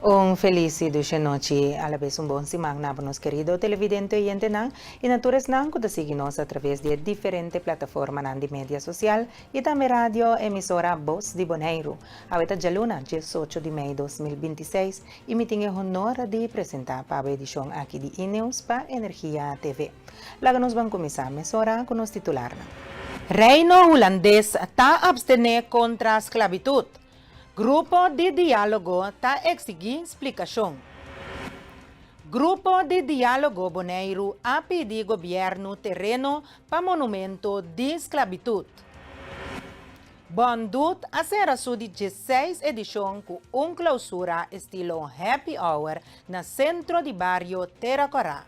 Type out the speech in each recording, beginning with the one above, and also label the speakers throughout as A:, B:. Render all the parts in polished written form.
A: Un felis i dushe nochi, alabes un bon siman na bo nos kerido televidente oyentenan i na tur esnan ku ta sigui nos atraves di e diferente plataformanan di media sosial i tambe radio emisora Bos di Boneiru. Awe ta djaluna, diesocho di mei 2026 i mi tin e honor di presentá pa bo edishon aki di E-News pa Energia TV. Laga nos ban kuminsá mesora ku nos titularnan. Reino Hulandes ta abstené kontra sklabitut. Grupo di Diálogo ta eksigí splikashon. Grupo di Diálogo Boneiru a pidi gobièrnu tereno pa monumento di sklabitut. Bondut a sera su di diesseis edishon ku un klousura estilo happy hour na sentro di bario Tera Kòrá.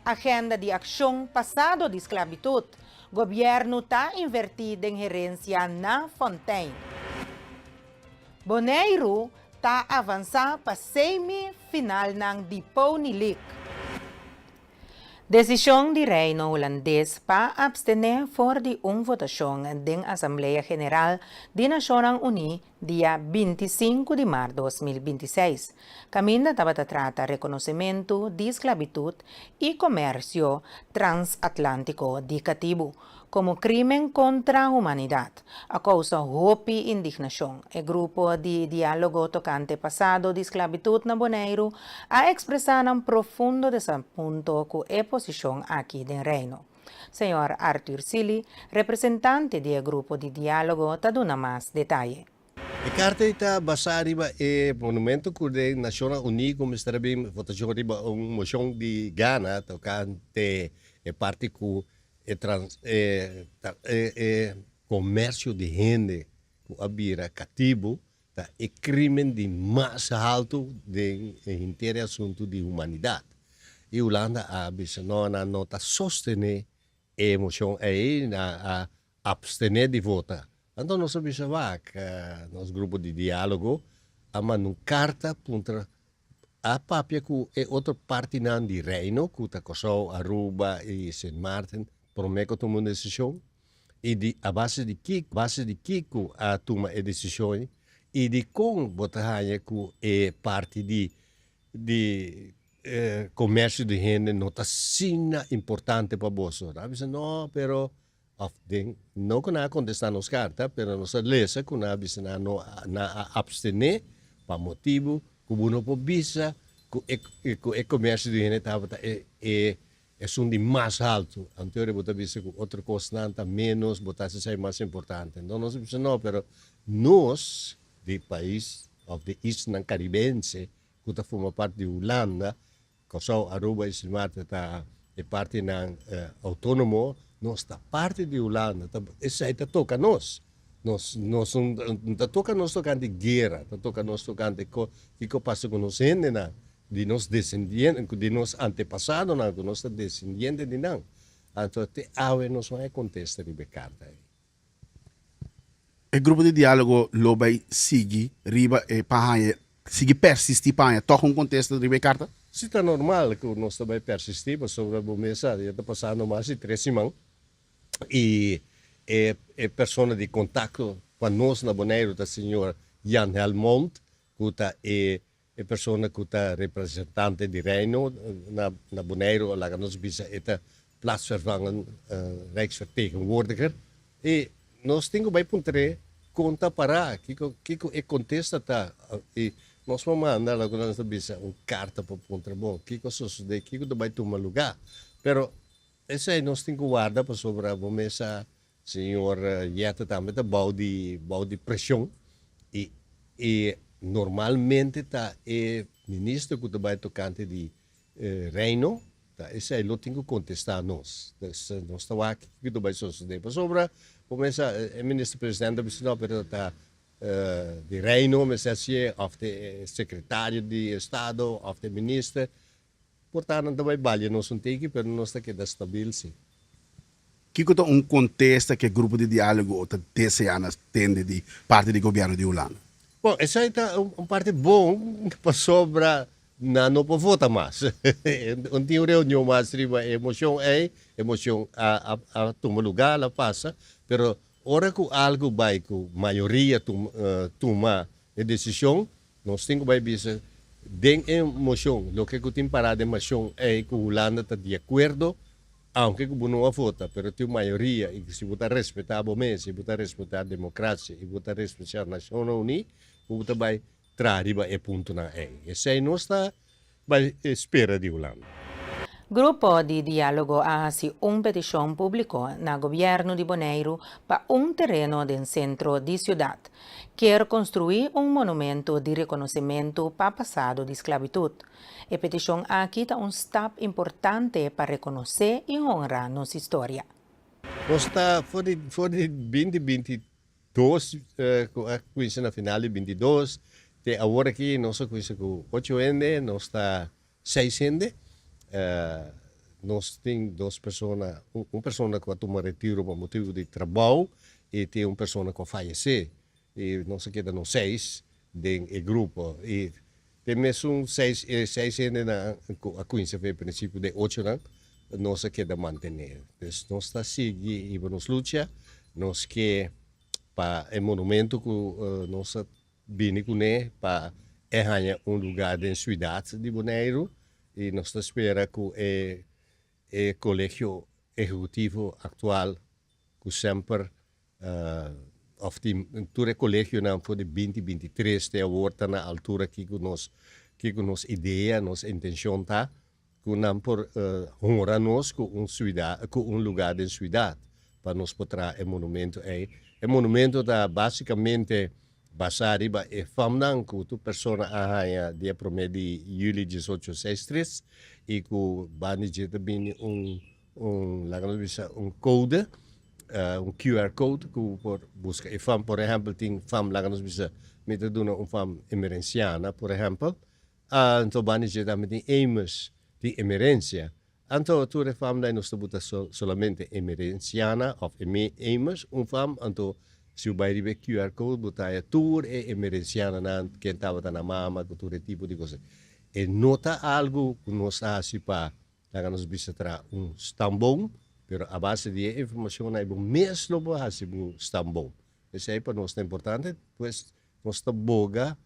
A: Agenda di akshon pasado di sklabitut. Gobièrnu ta invertí den herensia na Fontein. Boneiru ta avansá pa semi finalnan di Pony League. Desishon di Reino Hulandes pa abstené for di un votashon den Asamblea General di Nashonnan Uní dia 25 di mart 2026, kaminda tabata trata rekonosementu di sklabitut i komersio transatlántiko di katibu komo krímen kontra humanidat, a kousa hopi indignashon. E grupo di diálogo tokante pasado di sklabitut na Boneiru a ekspresá nan profundo desapunto ku e posishon aki den Reino. Señor Arthur Sealy, representante di e grupo di diálogo, ta duna mas detaye.
B: E karta ei ta basá riba e monumento ku den Nashonnan Uní ku mester a bin votashon riba un moshon di Ghana tokante e parti ku e trans e e komersio di hende ku a bira katibu ta e krimen di mas haltu den e henter e asuntu di humanidat. I Hulanda a bisa no nan no ta sostené e moshon ei, nan a abstené di vota. Anto nos a bisa wak, nos grupo di diálogo a manda un karta puntra a papia ku e otro partinan di Reino ku ta Kòrsou, Aruba i Sint Maarten promé ku tuma un desishon i di a base di ki base di kiko a tuma e desishon i di kon bo ta haña ku e parti di di komersio di hende no ta asina importante pa boso. Nan a bisa no pero Of den, no ku nan a kontestá nos karta, pero nos a lesa ku nan a bisa nan no nan a apstené pa motibu ku bo no por bisa ku e ku e komersio di hende tabata e e esun di mas haltu. Anto bo ta bisa ku otro kosnan ta ménos, bo ta hasi esei mas importante. Enton nos a bisa no, pero nos di pais òf di islanan karibense ku ta forma parti di Hulanda, Kòrsou, Aruba i Sint Maarten ta e partinan outónomo, nos ta parti di Hulanda, ta esei ta toka nos. Nos nos no ta toka nos tokante guera, ta toka nos tokante kiko pasa ku nos hendenan, di nos desendiente, di nos antepasadonan ku nos ta desendiente di nan. Anto te awe nos no a kontesta riba e karta ei.
C: E grupo di diálogo lo bai sigui riba e pa haña, sigui persistí pa haña tòg un kontesta riba e karta?
B: Si ta normal ku nos ta bai persistí pasobra bo mes sa ya ta pasando mas di tres siman i e e persona di kontakto pa nos na Boneiru ta señor Jan Helmond ku ta e e persona ku ta representante di Reino na na Boneiru laga nos bisa e ta plaatsvervangend Rijksvertegenwoordiger i nos tin ku bai puntr'é kon ta pará kiko kiko e kontesta ta i nos por manda loke nos ta bisa un karta pa puntra bon kiko a sosodé kiko ta bai tuma lugá pero esei nos tin ku warda pasobra bo mes sa Señor Jette tambe ta bou di bou di presion y y normalmente ta e minister cu ta bay tocante di Reino ta esey lo tin cu contesta nos. Dus nos ta wak kico ta bay sosode pasobra bo mester e minister presidente ta bisa no pero ta di Reino mester hacié of ta e secretario di estado of ta e minister. Por ta nan ta bai balia nos un tiki pero nos ta keda stabil si.
C: Kiko ta un kontesta ku e grupo di diálogo ta deseá na tende di parti di gobièrnu di Hulanda?
B: Bon, esei ta un parti bon pasobra nan no por vota mas. Un tin un reunion mas riba e mocion ei, e mocion a a tuma lugar, a pasa, pero ora ku algu bai ku mayoria tuma e desishon. Nos tin ku bai bisa den e moshon loke ku tin pará den moshon ei ku Hulanda ta di akuerdo, aunke ku bo no a vota, pero tin un mayoria i si bo ta respetá bo mes i bo ta respetá demokrasia i bo ta respetá Nashonnan Uní ku bo ta bai traha riba e puntonan ei. Esei nos ta bai spera di Hulanda.
A: Grupo di Diálogo a hasi un petishon públiko na gobièrnu di Boneiru pa un tereno den sentro di siudat. Kier konstruí un monumento di rekonosementu pa pasado di sklabitut. E petishon aki ta un stap importante pa rekonosé i honra nos historia.
B: Nos ta for di for di binti binti dos ku a kuminsá na final di binti dos te awor aki nos a kuminsá ku ocho hende, nos ta seis hende. Nos tin dos persona, un persona ku a tuma retiro pa motibu di trabou i tin un persona ku a fayesé i nos a keda nos seis den e grupo i te mesun seis e seis hendenan ku a kuminsá for e prinsipio den ochonan nos a keda mantené. Dus nos ta sigui hiba nos lucha, nos ke pa e monumento ku nos a bini kuné pa e haña un lugá den siudat di Boneiru i nos ta spera ku e e kolegio ehekutivo aktual ku semper òf tin tur e kolegionan for di binti 23 te awor ta na altura kiko nos kiko nos idea, nos intenshon ta ku nan por honra nos ku un siudat ku un lugá den siudat pa nos por traha e monumento ei. E monumento ta básikamente basá riba e famnan ku tur persona a haña dia promé di yüli 1863 i ku banda dje ta bini un un laga nos bisa un kode, un QR code ku bo por buska e fam. Por ehèmpel tin fam laga nos bisa mi ta duna un fam emerensiana por ehèmpel. Anto banda dje tambe tin Amos di Emerencia. Anto tur e fam dai nos ta buta solamente Emerenciana of Amos un fam anto si bo bai riba e QR code bo ta haya tur e Emerenciananan ken tabata na mama ku tur e tipo di kos. E no ta algu ku nos ta hasi pa laga nos bisa traha un stamboom pero a base di e informashonnan ei bo mes lo por hasi bo stamboom. Esei pa nos ta importante pues nos ta boga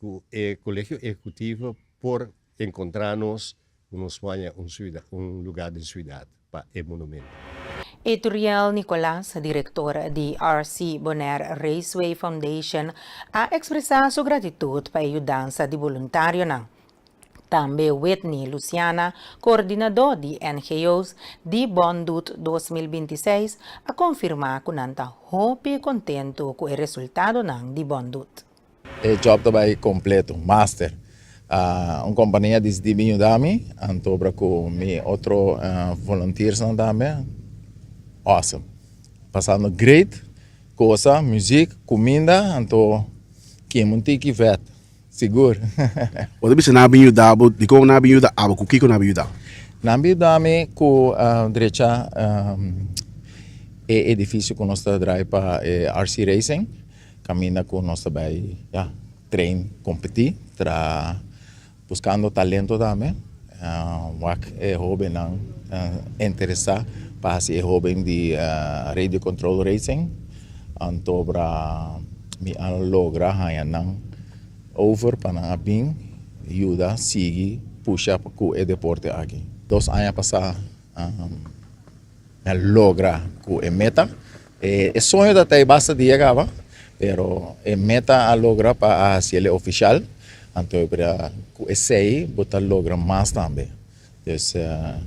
B: Ku e Kolegio Ehekutivo por enkontrá nos ku nos por haña un siudat, un lugá den siudat pa e monumento.
A: Eturiel Nicolas, direktor di RC Bonaire Raceway Foundation, a ekspresá su gratitut pa e yudansa di boluntarionan. Tambe Whitney Luciana, koordinadó di NGO's di Bondut 2026, a konfirmá ku nan ta hopi kontentu ku e resultadonan di Bondut.
D: E job ta bai completo, master. Un compania disidí bin yuda mi, anto obra cu mi otro volunteersnan tambe. Awesome. Pasando great, goza, muziek, cuminda, anto kima un tiki vet, sigur.
C: Bo ta bisa nan a bin yuda bo, dikon nan a bin yuda abo? Ku kiko nan a bin yuda bo?
D: Nan a bin yuda mi ku drecha e edificio ku nos ta drai pa e RC Racing. Caminda cu nos ta bay ya train competi tra buscando talento tambe wak e hobennan interesa pa haci e hoben di radio control racing anto bra mi a logra haya nan over pa nan a bin yuda sigui pusha cu e deporte aki. Dos aña pasa. Mi a logra ku e meta. E soño ta tei basta dia kaba, pero e meta a logra pa a hasiel e ofishal, anto e bira ku esei bo ta logra mas tambe. Dus e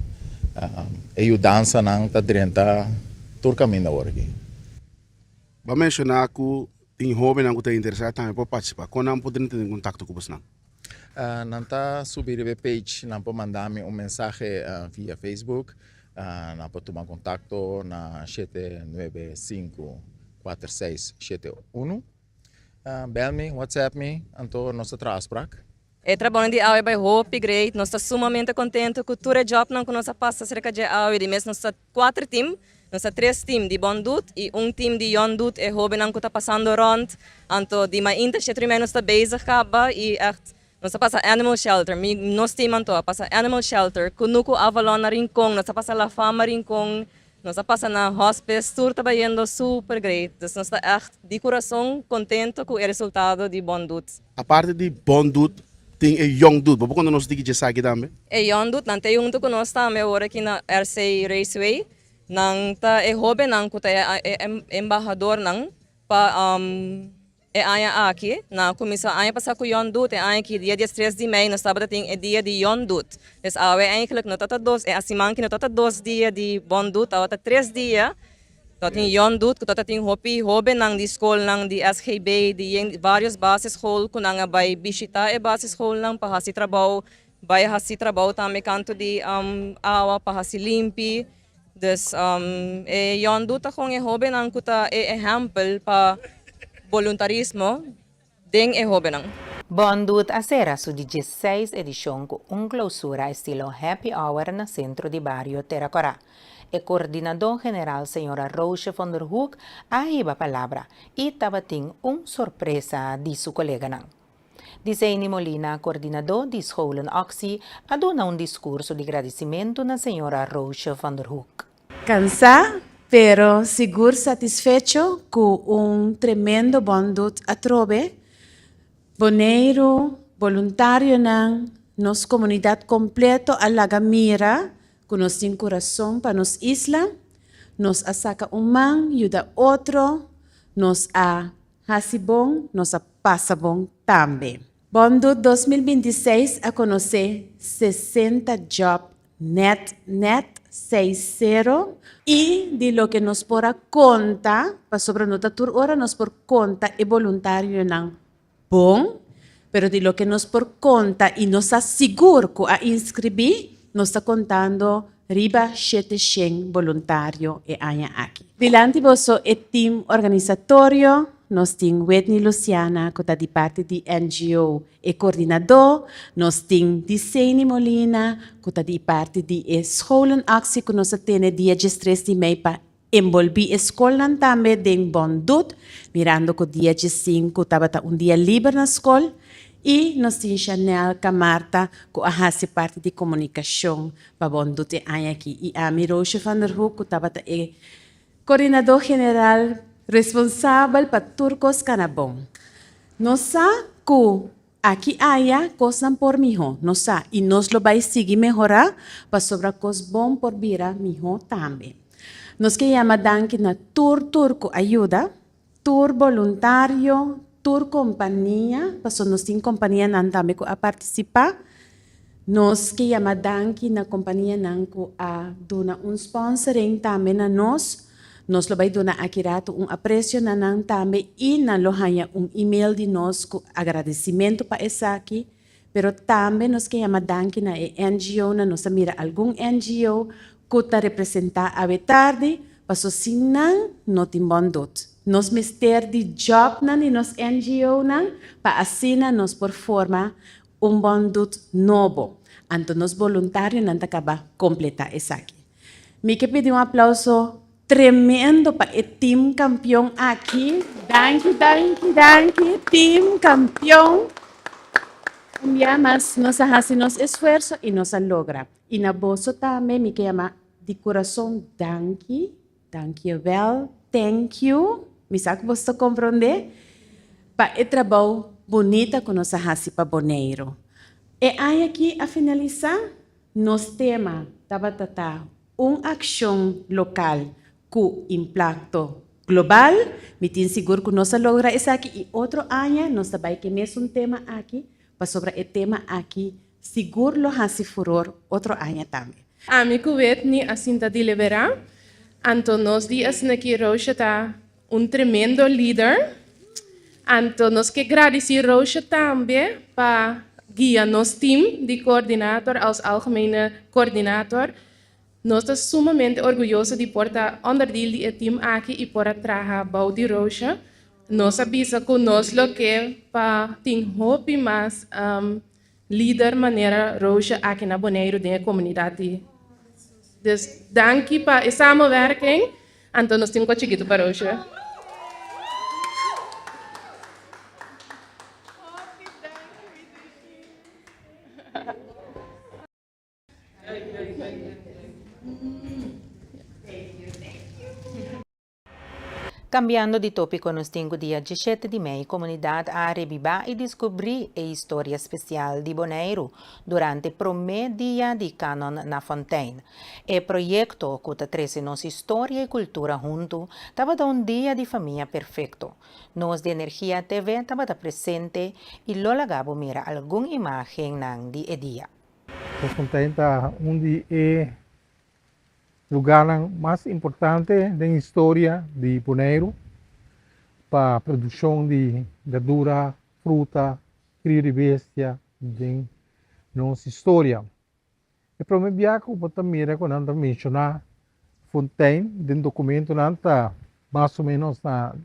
D: yudansanan ta drenta tur kaminda awor aki.
C: Bo a menshoná ku tin hóbennan ku ta interesá tambe por partisipá. Kon nan por drenta den kontakto ku bosnan?
D: Nan ta subi riba e page, nan por manda mi un mensahe via Facebook, nan por tuma kontakto na 7954671. Bel mi, WhatsApp mi, anto nos ta traha afsprak.
E: E trabounan di awe bai hopi great, nos ta sumamente contento cu tur e jobnan cu nos a pasa cerca dje awe, di mes nos ta cuater team, nos ta tres team di Bon Doet y un team di Yon Doet, e hobennan cu ta pasando rond, anto di mainta sheter y mei nos ta bezig caba y echt nos a pasa Animal Shelter, mi nos team anto a pasa Animal Shelter, Cunucu Avalon na Rincon, nos a pasa La Fama Rincon. Nos a pasa na hospice, tur ta bayendo super great. Dus nos ta echt di kurason kontentu ku e resultado di Bon Doet.
C: Aparte di Bon Doet tin e Young Doet. Bo por konta nos tiki dje esaki tambe?
E: E Young Doet nan ta huntu ku nos tambe awor aki na RC Raceway. Nan ta e hobennan ku ta e embahadornan pa e aña aki. Nan a kuminsá aña pasá ku Young Doet, e aña aki dia diestres di mei nos tabata tin e dia di Young Doet. Dus awe eigenlijk no tabata dos, e siman aki no tabata dos dia di Bon Doet, tabata tres dia. Tabatin Young Doet ku tabata tin hopi hobennan di skolnan di SGB, di yen varios basisschool ku nan a bai bishitá e basisschoolnan pa hasi trabou, bai hasi trabou tambe kantu di awa pa hasi limpi. Dus e Young Doet ta kon e hobennan ku ta e ehèmpel pa boluntarismo. Den e hóbennan.
A: Bon Doet a sera su di diesseis edishon ku un klousura estilo happy hour na sentro di bario Tera Kòrá. E kordinadó general señora Roosje van der Hoek a hiba palabra i tabatin un sorpresa di su koleganan. Diseini Molina, kordinadó di Scholenactie, a duna un diskurso di gradisimentu na señora Roosje van der Hoek.
F: Cansá, pero sigur satisfecho cu un tremendo bon dut atrobe. Boneiru, boluntarionan, nos comunidad completo a laga mira cu nos tin curason pa nos isla. Nos a saca un man yuda otro, nos a haci bon, nos a pasa bon tambe. Bon dut 2026 a conoce 60 job Net net seis sero. I di loke nos por a konta, pasobra no ta tur ora nos por konta e boluntarionan bon, pero di loke nos por konta i nos sa sigur ku a inskribí, nos ta kontando riba 700 boluntario e aña aki. Dilanti boso e tim organisatorio, nos tin Whitney Luciana ku ta di parti di NGO E kordinadó, nos tin Diseini Molina, ku ta di parti di e scholenactie ku nos a tene dia 13 di mei pa enbolbí e skolnan tambe den Bon Doet, mirando ku dia 15 tabata un dia liber na skol. I nos tin Chanel Camarta ku a hasi parti di komunikashon pa Bon Doet e aña aki. I ami Roosje van der Hoek ku tabata e Kordinadó general responsabel pa tur kos kana bon. Nos sa ku aki aya kosnan por mihó, nos sa, i nos lo bai sigui mehorá pasobra kos bon por bira mihó tambe. Nos ke yama danki na tur tur ku a yuda, tur boluntario, tur kompania, pasobra nos tin kompanianan tambe ku a partisipá. Nos ke yama danki na kompanianan ku a duna un sponsoring tambe na nos. Nos lo bai duna aki ratu un apresio na nan tambe i nan lo haña un email di nos ku agradesimentu pa esaki. Pero tambe nos ke yama danki na e NGO-nan. Nos a mira algun NGO ku ta representá awe tardi, paso sin nan no tin bon dot. Nos mester di jobnan di nos NGO-nan pa asina nos por forma un bon dot nobo. Anto nos boluntarionan ta kaba kompletá esaki. Mi ke pidi un aplauso tremendo pa e team kampion aki. Danki, danki, danki team kampion. Un bia mas nos a hasi nos esfuerso i nos a logra. I na boso tambe mi ke yama di kurason danki, dankjewel, thank you, mi sa ku boso ta komprondé, pa e trabou bunita ku nos a hasi pa Boneiru. E aña aki a finalisá, nos tema tabata ta Un akshon lokal ku impakto global. Mi tin sigur ku nos a logra esaki i otro aña nos ta bai ku e mesun tema aki, pasobra e tema aki Sigur lo hasi furor otro aña tambe.
G: Ami ku Whitney a sinta deliberá, anto nos di asina ki Roosje ta un tremendo lider. Anto nos ke gradisí Roosje tambe pa guia nos team di coördinator als algemene coördinator. Nos ta sumamente orguyoso di por ta onderdeel di e team aki i por a traha bou di Roosje. Nos a bisa ku nos lo ke pa tin hopi mas lider manera Roosje aki na Boneiru den e komunidat di. Dus danki pa e samenwerking. Anto nos tin un kos chikitu pa Roosje.
A: Kambiando di tópiko nos tin ku dia 17 di mei komunidat a rebibá i deskubrí e historia spesial di Boneiru durante promé dia di Kanon na Fontein. E proyekto ku ta trese nos historia i kultura huntu tabata un dia di famia perfekto. Nos di Energia TV tabata presente i lo laga bo mira algun imágennan di e dia.
H: Fontein ta un di e lugánan mas importante den historia di Boneiru pa produkshon di berdura, fruta, krio di bestia den nos historia. E promé bia ku bo ta mira ku nan ta menshoná Fontein den dokumentonan ta mas o ménos na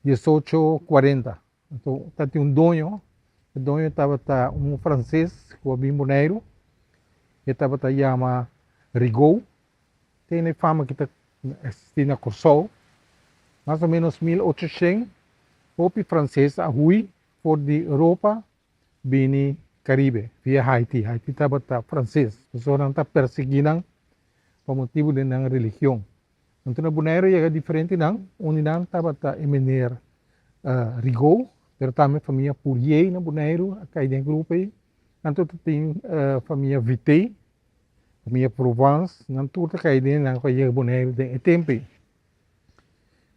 H: 1840. Anto tabatin un doño, e doño tabata un franses ku a bin Boneiru, e tabata yama Rigaud, tene fama ki ta eksistí na Kòrsou. Mas o ménos 1800 hopi franses a hui for di Europa bini Karibe via Haiti. Haiti tabata franses, pasobra nan ta persiguí nan pa motibu di nan religion. Anto na Boneiru yega diferente nan, un di nan tabata e meneer Rigaud, pero tambe famia Pourier na Boneiru a kai den e grupo ei. Anto ta tin famia Vité, famia Provence, nan tur ta kai den nan ku a yega Boneiru den e tempu ei.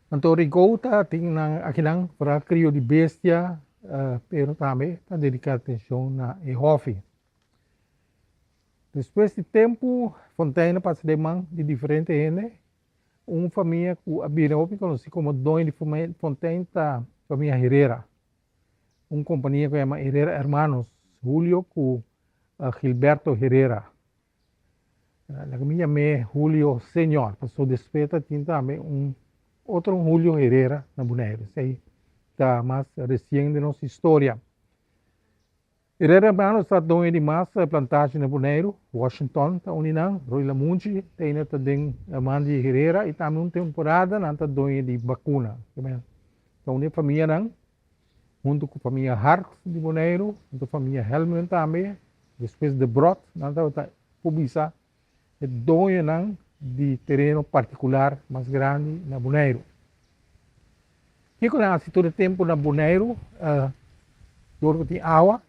H: Anto Rigaud ta tin nan akinan foral krio di bestia, pero tambe ta dediká atenshon na e hòfi. Despues di tempu, Fontein a pasa den man di diferente hende. Un famia ku a bira hopi konosí komo doño di Fontein ta famia Herrera. Un kompania ku yama Herrera Hermanos, Julio ku Gilberto Herrera. Laga mi yam'é Julio Señor, pasobra despues ta tin tambe un otro Julio Herrera na Boneiru. Esei ta mas resien den nos historia. Herrera Hermanos ta doño di mas plantashi na Boneiru, Washington ta un di nan, Rooi Lamunchi ta ainda ta den man di Herrera i tambe un temporada nan ta doño di Bakuna. Ta un di e famianan huntu ku famia Hart di Boneiru, huntu famia Helmund tambe, despues De Brot, nan tabata por bisa e doñonan di tereno partikular mas grandi na Boneiru. Kiko nan hasi tur e tempu na Boneiru? Dor ku tin awa,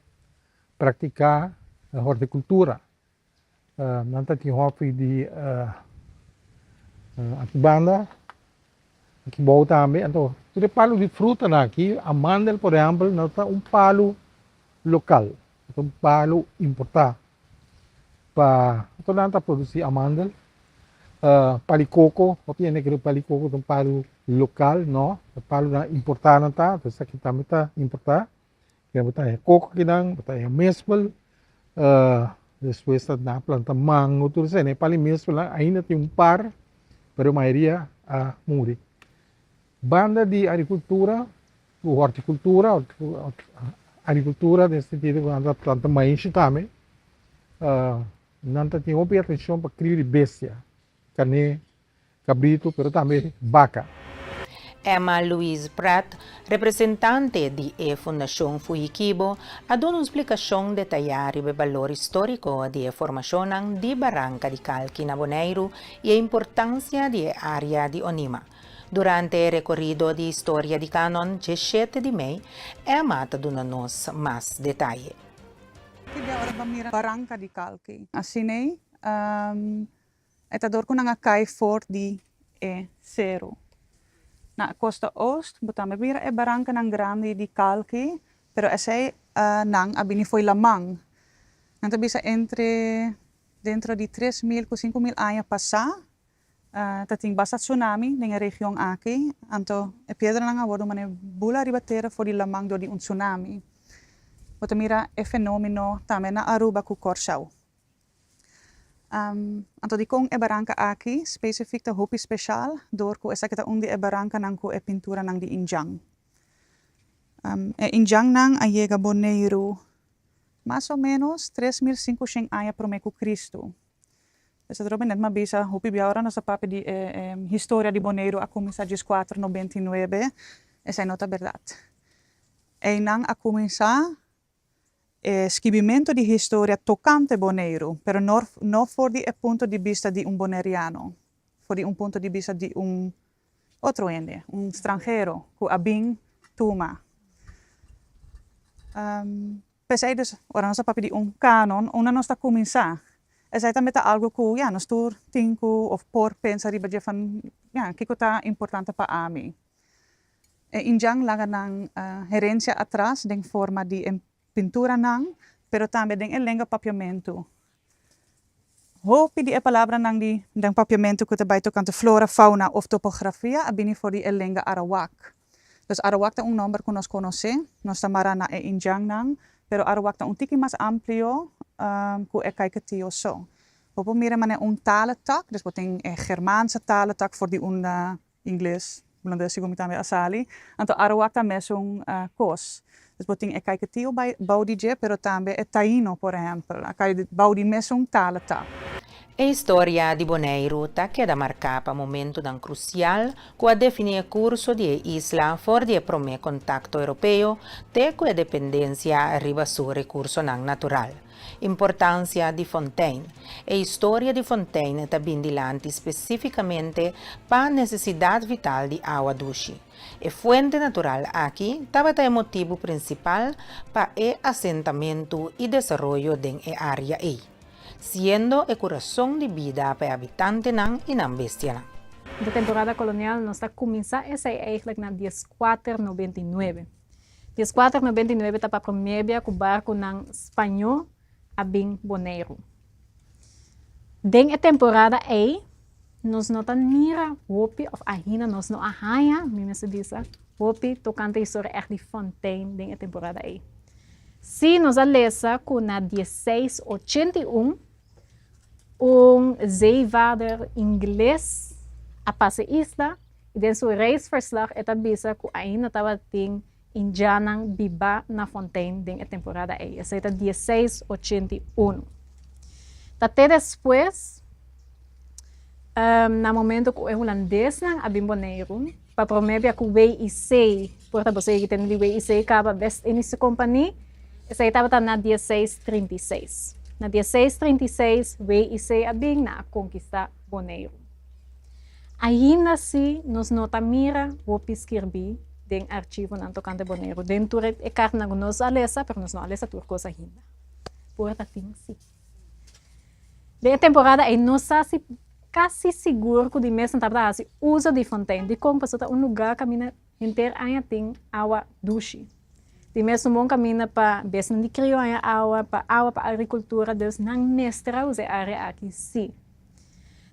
H: praktiká hortikultura. Nan ta tin hòfi di aki banda, aki bou tambe. Anto tur e palu di frutanan aki, amandel por ehèmpel, no ta un palu lokal, ta un palu importá. Pa anto nan ta produsí amandel, pali koko, hopi hende kere pali koko ta un palu lokal, no, e palunan importá nan ta, esaki tambe ta importá. Bo ta haña koko akinan, bo ta haña mespel, despues ta nan a planta mango, tur esei. E pali mespelnan ainda tin un par, pero e mayoria a muri. Banda di agrikultura ku hortikultura, agrikultura den sentido ku nan ta planta maishi tambe, nan ta tin hopi atenshon pa krio di bestia, karné, Cabrito, pero tambe baca.
A: Emma Louise Pratt, representante di e Fundashon Fujikibo, a duna un splikashon detayá riba e balor históriko di e formashonnan di Baranka di Kalki na Boneiru i e importansia di e área di Onima. Durante e rekorido di historia di Kanon 17 di mei, Emma ta duna nos mas detaye.
I: Ki dia ora bo mira Baranka di Kalki? Asin'ei, E ta dor ku nan a kai for di e seru. Na kosta oost bo tambe mira e barankanan grandi di kalki, pero esei nan a bini fo'i laman. Nan ta bisa entre dentro di 3000 ku 5000 aña pasá ta tin basta tsunami den e region aki, anto e piedranan a wordu manera bula riba tera for di laman dor di un tsunami. Bo ta mira e fenomeno tambe na Aruba ku Kòrsou. Anto dikon e baranka aki spesifik ta hopi speshal? Dor ku esaki ta un di e barankanan ku e pinturanan di indjan. E indjannan a yega Boneiru mas o ménos 3500 aña promé ku Kristu. Esei ta roba nèt mi a bisa hopi bia ora nos a papia di e historia di Boneiru a kuminsá 1499, esei no ta bèrdat. Einan a kuminsá E skibimentu di historia tokante Boneiru, pero no no for di e punto di bista di un boneriano, for di un punto di bista di un Otro hende, un stranhero ku a bin tuma. P'esei dus ora nos a papia di un kanon, unda nos ta kuminsá? Esei tambe ta algu ku ya nos tur tin ku òf por pensa riba dje van ya kiko ta importante pa ami. E indjan laga nan herensia atras den forma di e pinturanan, pero tambe den e lenga papiamentu. Hopi di e palabranan di den papiamentu ku ta bai tokante flora, fauna òf topografia a bini for di e lenga arawak. Dus arawak ta un nòmber ku nos konosé, nos ta mará na e indjannan, pero arawak ta un tiki mas amplio ku e kaiketio so. Bo por mira manera un taletak, dus bo tin e Germaanse taletak for di unda Ingles, Hulandes segun mi tambe a sali. Anto Arawak ta mesun kos. Dus bo tin e Kaiketio bai bou di dje, pero tambe e Taino por ehèmpel a kai bou di mesun taletak.
A: E historia di Boneiru ta keda marká pa momentunan krusial ku a definí e kurso di e isla for di e promé kontakto europeo te ku e dependensia riba su rekursonan natural. Importancia di Fontein. E historia di Fontein ta bin dilanti specificamente pa necesidad vital di awa dushi. E fuente natural aki tabata e motibu principal pa e asentamentu y desaroyo den e area ey, siendo e curason di bida pa e habitantenan y nan bestianan.
J: De temporada kolonial nos ta kuminsá esei eigenlijk na dieskuater nobenta i nuebe. Dieskuater nobenta i nuebe ta pa promé bia ku barkunan spañó a bin Boneiru. Den e temporada ei nos no ta mira hopi òf ainda nos no a haña, mi mester bisa, hopi tokante historia ègt di Fontein den e temporada ei. Sí nos a lesa ku na diesseis ochenta i un un zeevaarder ingles a pasa e isla I den su reisverslag e ta bisa ku ainda tabatin indjannan bibá na Fontein den e temporada ei. Esei ta diesseis ochenta i unu. Ta te despues, na momento ku e hulandesnan a bin Boneiru, pa promé bia ku WIC, por ta boso yegi tende di WIC kaba, West Indische Compagnie, esei tabata na diesseis trinta i seis. Na diesseis trinta i seis WIC a bin, nan a konkistá Boneiru. Ainda si nos no ta mira hopi skirbí den archivonan tokante Boneiru. Den tur e kartanan ku nos a lesa, pero nos no a lesa tur kos ainda. Por ta tin si. Den e temporada ei nos sa si kasi sigur ku di mes nan tabata hasi uso di fontein. Dikon? Pasobra ta un lugá kaminda henter aña tin awa dushi. Di mes un bon kaminda pa besnan di krio haña awa, pa awa pa agrikultura, dus nan mester a usa e área aki si.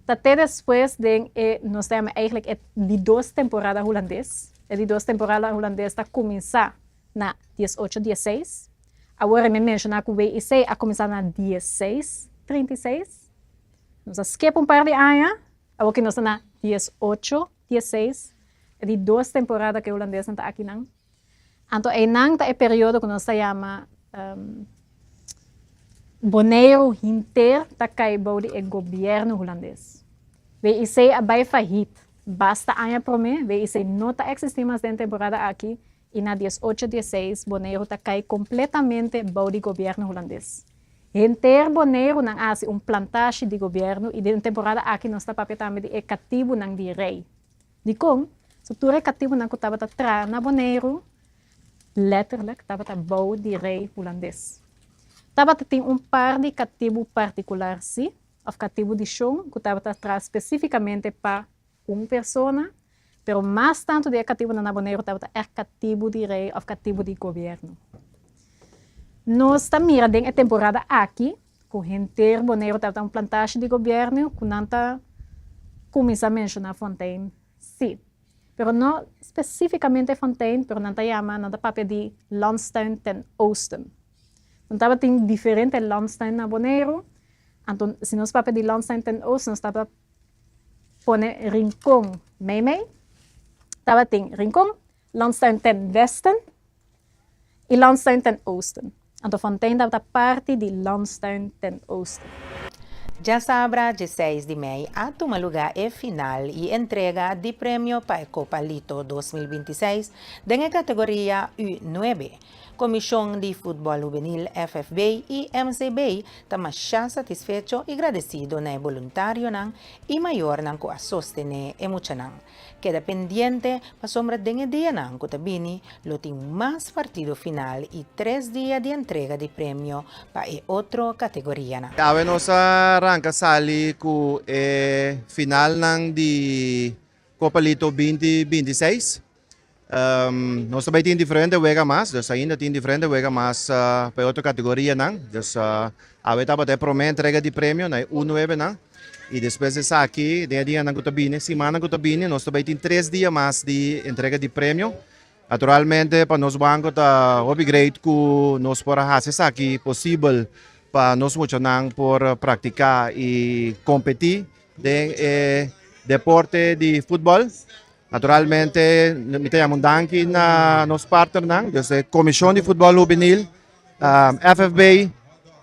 J: Ta te despues den e, nos ta yama eigenlijk e di dos temporada hulandes. E di dos temporada hulandes ta kuminsá na diesocho diesseis. Awor e mi menshoná ku WIC a kuminsá na diesseis trinta i seis. Nos a skip un par di aña, awor ki nos ta na diesocho diesseis, e di dos temporada ku e hulandesnan ta akinan. Anto einan ta e periodo ku nos ta yama Boneiru hinter ta kai bou di e gobièrnu hulandes. WIC a bai fahit basta aña promé, WIC no ta eksistí mas den temporada aki i na diesocho diesseis Boneiru ta kai kompletamente bou di gobièrnu hulandes. Henter Boneiru nan a hasi un plantashi di gobièrnu i den temporada aki nos ta papia tambe di e katibunan di rei. Dikon? So tur e katibunan ku tabata traha na Boneiru letterlijk tabata bou di rei hulandes. Tabata tin un par di katibu partikular sí, òf katibu di shon ku tabata traha spesífikamente pa un persona, pero mas tantu di e katibunan na Boneiru tabata ègt katibu di rei òf katibu di gobièrnu. Nos ta mira den e temporada aki ku henter Boneiru tabata un plantashi di gobièrnu ku nan ta kuminsá menshoná Fontein sí. Pero no spesífikamente Fontein, pero nan ta yama, nan ta papia di Landstuin ten Oosten. Nan tabatin diferente landstuin na Boneiru, anto si nos papia di Landstuin ten Oosten nos tabata pone Rincon meimei. Tabatin Rincon, Landstuin ten Westen i Landstuin ten Oosten. Anto Fontein tabata parti di Landstuin ten Oosten.
A: Djasabra dieseis di mei a tuma lugá e final i entrega di premio pa e Kopa Lito 2026 den e kategoria U nuebe. Komishon di Futbòl Hubenil, FFB, i MCB ta masha satisfecho i gradesido na e boluntarionan i mayornan ku a sostené e muchanan. Keda pendiente pasobra den e dianan ku ta bini lo tin mas partido final i tres dia di entrega di premio pa e otro kategorianan.
K: Awe nos a ranka sali ku e finalnan di Copa Lito binti 26. Nos ta bay tin diferente wega mas, dus ainda tin diferente wega mas pa e otro categorianan. Dus awe tabata e prome entrega di premio na e U nuebenan y despues di esaki den e dianan cu ta bini, simannan cu ta bini, nos ta bay tin tres dia mas di entrega di premio. Naturalmente pa nos banco ta hopi great cu nos por a haci esaki posibel pa nos muchanan por practica y competi den e deporte di futbol. Naturalmente mi ta yama un danki na nos partnernan, dus e Komishon di Futbòl Hubenil, FFB,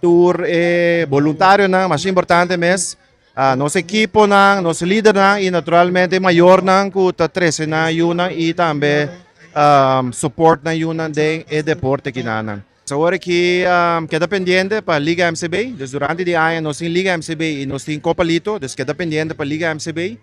K: tur e boluntarionan, mas importante mes, nos ekiponan, nos lidernan i naturalmente e mayornan ku ta trese nan yunan i tambe support nan yunan den e deporte kinanan. Awor aki keda pendiente pa Liga MCB, dus durante di aña nos tin Liga MCB i nos tin Copa Lito, dus keda pendiente pa Liga MCB.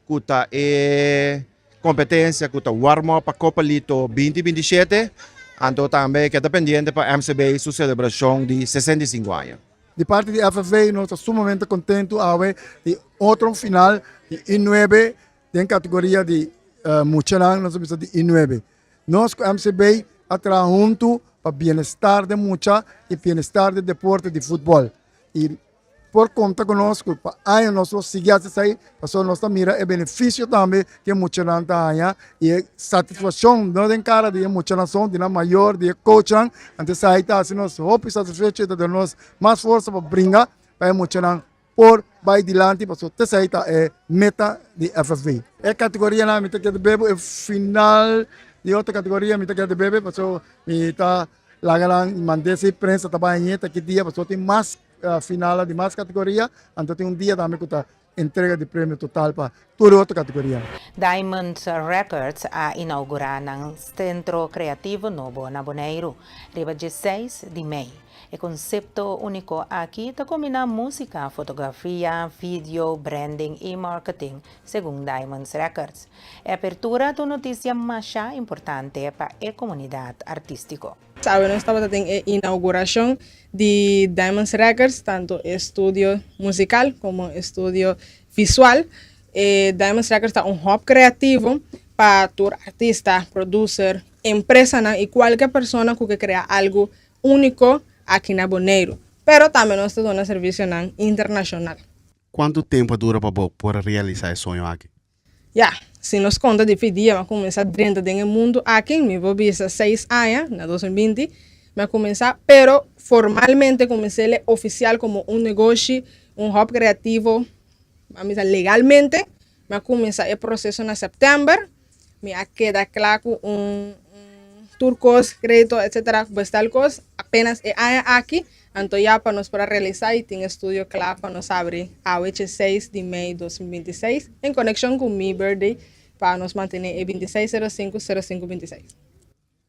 K: Ku ta e kompetensia ku ta warm up pa Copa Lito 2027, anto tambe keda pendiente pa MCB su selebrashon di 65 aña.
L: Di parti di FFV nos ta sumamente kontentu awe di otro final di I nuebe den kategoria di muchanan nos ta bisa di I nuebe. Nos ku MCB a traha huntu pa bienestar den mucha i bienestar den deporte di futbòl i por konta ku nos ku pa aña nos lo sigui hasi esei pasobra nos ta mira e benefisio tambe ku e muchanan ta haña i e satisfakshon no den kara di e muchanan son di nan mayor di e coachnan anto esei ta hasi nos hopi satisfecho i ta duna nos mas forsa pa bringa pa e muchanan por bai dilanti pasobra te esei ta e meta di FFB. E kategorianan mi ta keda bebe e final di otro kategoria mi ta keda bebe pasobra mi ta laga nan manda si prensa ta bai añe ta ki dia pasobra tin mas final di mas kategoria, anto tin un dia tambe ku ta entrega di premio total pa tur e otro kategoria.
A: Diamond Records a inaugurá nan sentro kreativo nobo na Boneiru riba 16 di mei. E konsepto úniko aki ta kombiná músika, fotografia, video, branding i marketing, segun Diamonds Records. E apertura ta un notisia masha importante pa e komunidat artístiko.
G: Awe nos tabata den e inauguracion di Diamonds Records, tanto e studio musical como e studio visual. E Diamonds Records ta un hub creativo pa tur artista, producer, empresanan y cualke persona cu ke crea algo unico aki na Boneiru. Pero tambe nos ta duna servicionan internacional.
C: Cuanto tempo a dura pa bo por a realisa e soño aki?
G: Ya, si nos konta di fi dia mi a kuminsá drenta den e mundu aki, mi por bisa 6 aña, na 2020 mi a kuminsá, pero formalmente kumins'é ofisial komo un negoshi, un hub kreativo, a bisa legalmente, mi a kuminsá e proseso na sèptèmber, mi a keda kla ku un tur kos, kredito, etsetera, bestel kos, apenas e aña aki, anto ya pa nos por a realisá i tin estudio kla pa nos abri awe 6 di mei 2026 en konekshon ku mi birthday pa nos mantené e 26050526.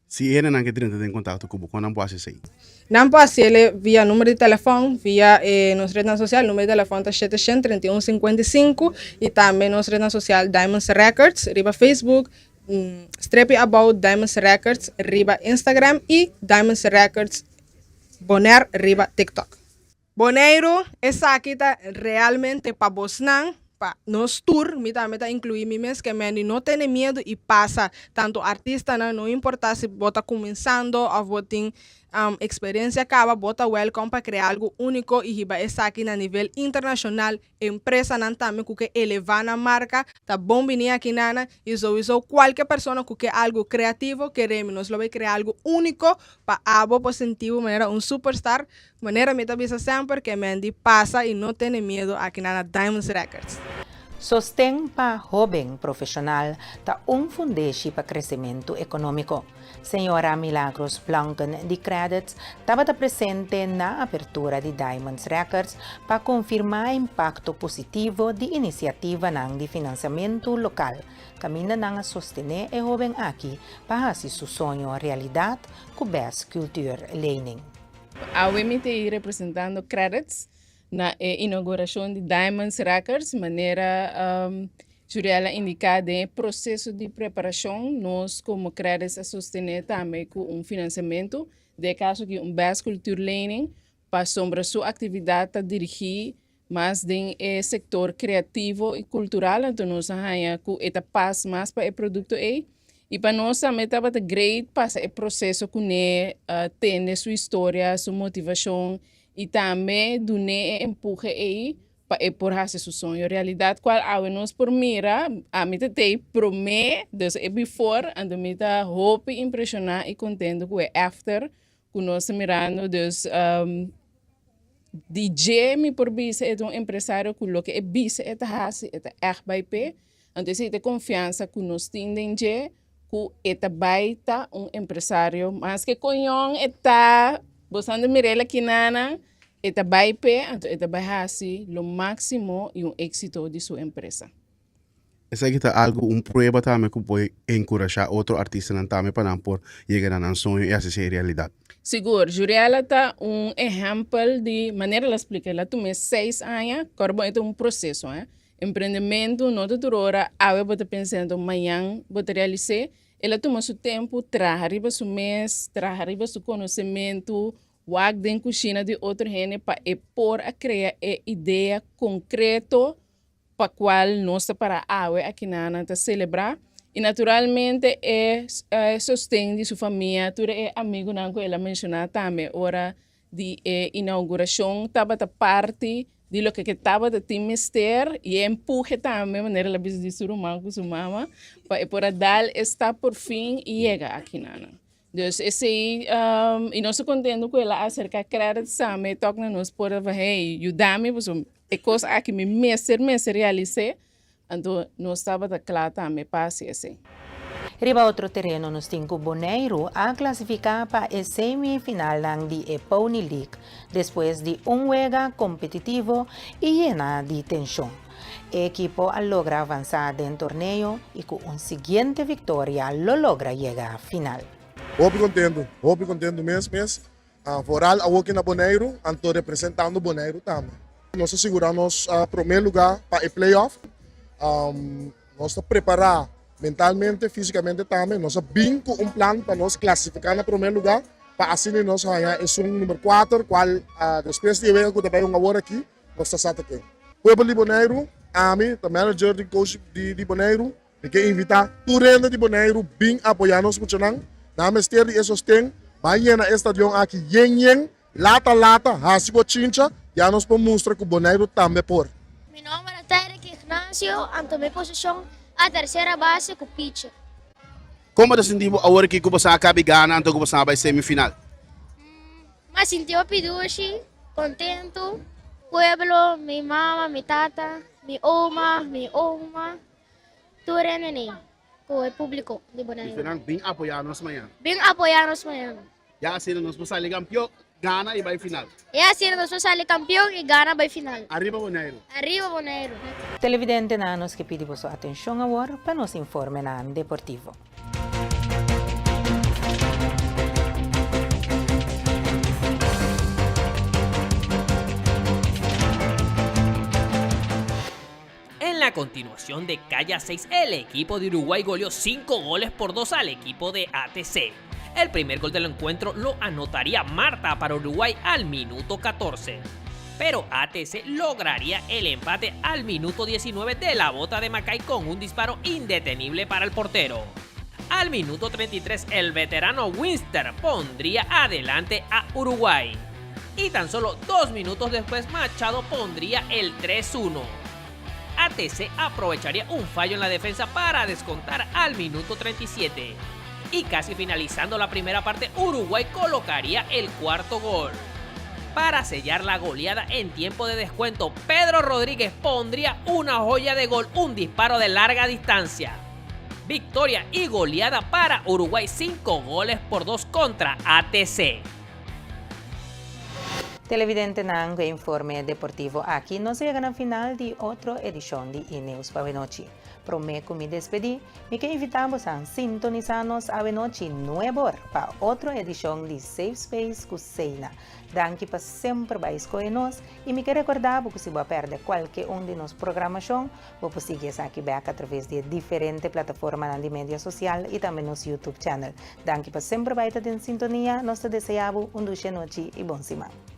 C: Si hendenan ke drenta den kontakto ku bo, kon nan por hasi esei?
G: Nan por hasiel via number di telefòn, via nos retnan sosial. Number di telefòn ta 731 55 i tambe nos retnan sosial Diamonds Records riba Facebook, Strepi Abou Diamonds Records riba Instagram i Diamonds Records Bonaire riba TikTok. Boneiru, esaki ta realmente pa bosnan, pa nos tur, mi tambe ta inkluí mi mes, ke men di no tene miedu i pasa. Tantu artistanan, no importá si bo ta kuminsando òf bo tin eksperensia kaba, bo ta wèlkòm pa krea algu úniko i hiba esaki na nivel internashonal. Empresanan tambe ku ke elevá nan marka ta bon bini aki nana i souiso kualke persona ku ke algu kreativo keremi nos lo bai krea algu úniko pa abo por sinti bo manera un superstar. Manera mi ta bisa semper ke men di pasa i no tene miedu aki na Diamonds Records.
A: Sosten pa hóben profeshonal ta un fundeshi pa kresementu ekonómiko. Señora Milagros Blanken di Qredits tabata presente na apertura di Diamonds Records pa konfirmá e impakto positivo di inisiativanan di finansiamentu lokal, kaminda nan a sostené e hóben aki pa hasi su soño realidat ku Best Cultuurlening.
G: Awe mi ta ei representando Qredits na e inauguracion di Diamonds Records, manera Juriel a indica den e proceso di preparacion nos como Qredits a sostene tambe cu un financiamento, den e caso aki un Best Cultuurlening, pasobra su actividad ta dirigi mas den e sector creativo y cultural, anto nos a haya cu e ta pas mas pa e producto ey. Y pa nos tambe tabata great pasa e proceso cune, tende su historia, su motivacion y tambe dun'é e empuje ey pa e por haci su soño realidad cual awe nos por mira, ami ta tey prome, dus e before, anto mi ta hopi impresiona y contento cu e after cu nos ta mirando, dus di dje mi por bisa e ta un empresario cu loke e bisa e ta haci e ta echt bay p'e, anto esey ta e confiansa cu nos tin den dje cu e ta bay ta un empresario, maske coñon e ta, bo san ta mira el aki nanan, e ta bay p'e, anto e ta bay haci lo maximo y un exito di su empresa.
C: Esaki ta algu, un prueba tambe ku por enkurashá otro artistanan tambe pa nan por yega na nan soño i hasi esei realidat.
G: Sigur, Juriela ta un ehèmpel di manera el a splika, el a tum'é seis aña, kòrda bon e ta un proseso, eh. Emprendementu no ta tur ora awe bo ta pensa enton mañan bo ta realis'é, el a tuma su tempu traha riba su mes, traha riba su konosementu, wak den kushina di otro hende pa e por a krea e idea konkreto pa cual nos ta para awe akinanan ta celebra y naturalmente e sosten di su famia, tur e amigunan cu el a menciona tambe ora di e inauguracion tabata parti di loke ke tabata tin mester y e empuje tambe manera el a bisa di su ruman cu su mama pa e por a dal e stap por fin y yega akinanan. Dus esey y nos ta contento cu el a acerca Qredits tambe tok na nos por a hey yuda mi pasobra e cos aki mi mester mester realise anto nos tabata cla tambe pa haci esey.
A: Riba otro tereno nos tin cu Boneiru a clasifica pa e semifinalnan di e Pony League despues di un wega competitivo y yena di tension. E ekipo a logra avansá den torneo i ku un siguiente viktoria lo logra yega final.
M: Hopi kontentu, hopi kontentu mes mes. Vooral awoki na Boneiru, anto representando Boneiru tambe. Nos a sigura nos prome luga pa e play-off. Nos ta prepara mentalmente, fisikamente tambe. Nos a bin ku un plan pa nos klasifiká na prome luga pa asina nos haña esun number kuater kual despues di e wega ku ta bai un awor aki, Nos ta sa ta ken. Pueblo di Boneiru, ami ta manager di coach di di Boneiru, mi ke invita tur hende di Boneiru bin apoya nos muchanan, nan mester di e sosten, ban yena e stadion aki yen yen, lata lata, hasi bochincha, ya nos por mustra ku Boneiru tambe por.
N: Mi nomber ta Tyrick Ignacio, anto mi posicion a tercera base cu pitcher.
C: Kon bo ta sinti bo awor ki ku bo sa a kabi gana anto ku bo sa a bai semifinal?
N: M'a sinti hopi dushi, kontentu. Pueblo, mi mama, mi tata, mi oma, mi oma, tur hende nei ku e publiko di Boneiru.
C: Dice nan, bin apoyá nos mañan.
N: Bin apoyá nos mañan.
C: Ya asina nos por sali kampion, gana i bai final.
N: Ya asina nos por sali kampion i gana bai final.
C: Ariba Boneiru.
N: Ariba Boneiru.
A: Televidentenan nos ke pidi boso atenshon awor pa nos informenan deportivo.
O: En la continuación de Calla 6, el equipo de Uruguay goleó 5 goles por 2 al equipo de ATC. El primer gol del encuentro lo anotaría Marta para Uruguay al minuto 14. Pero ATC lograría el empate al minuto 19 de la bota de Macay con un disparo indetenible para el portero. Al minuto 33 el veterano Winster pondría adelante a Uruguay. Y tan solo dos minutos después Machado pondría el 3-1. ATC aprovecharía un fallo en la defensa para descontar al minuto 37. Y casi finalizando la primera parte, Uruguay colocaría el cuarto gol. Para sellar la goleada en tiempo de descuento, Pedro Rodríguez pondría una joya de gol, un disparo de larga distancia. Victoria y goleada para Uruguay, 5 goles por 2 contra ATC.
A: Televidentenan, ku e informe deportivo aki, nos a yega na final di otro edishon di E-News pa awenochi. Promé ku mi despedí, mi ke invitá boso a sintonisá nos awenochi nueb'or pa otro edishon di Safe Space ku Seina. Danki pa semper bai skohe nos i mi ke rekordá bo ku si bo a pèrdè kualke un di nos programashon, bo por sigui esaki bèk atraves di e diferente plataformanan di media sosial i tambe nos YouTube channel. Danki pa semper bai ta den sintonia, nos ta deseá bo un dushi anochi i bon siman.